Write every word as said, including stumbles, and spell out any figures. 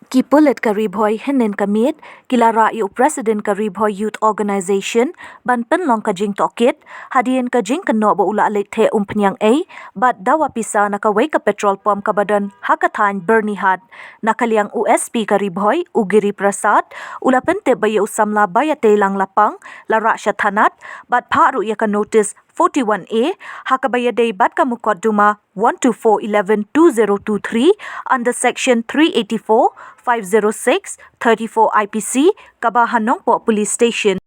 Ki pulit ka Ri Bhoi hynnin ka miet ki la rah ïa u president ka Ri Bhoi Youth Organisation ban pynlong ka jingtohkit hadien ka jingkynnoh ba u la leit theh umphniang ei bad dawa pisa na kawei ka petrol pump kaba don ha ka thaiñ Byrnihat. Na ka liang u S P ka Ri Bhoi u Giri Prasad u la pyntip ba ïa u samla ba ïatei lang lapang la rah sha thanat bad phah ruh ïa ka notice forty-one A ha kaba ïadei bad ka mukotduma one two four eleven two zero two three under section three eighty-four, five zero six, thirty-four I P C kaba ha Nongpoh Police Station.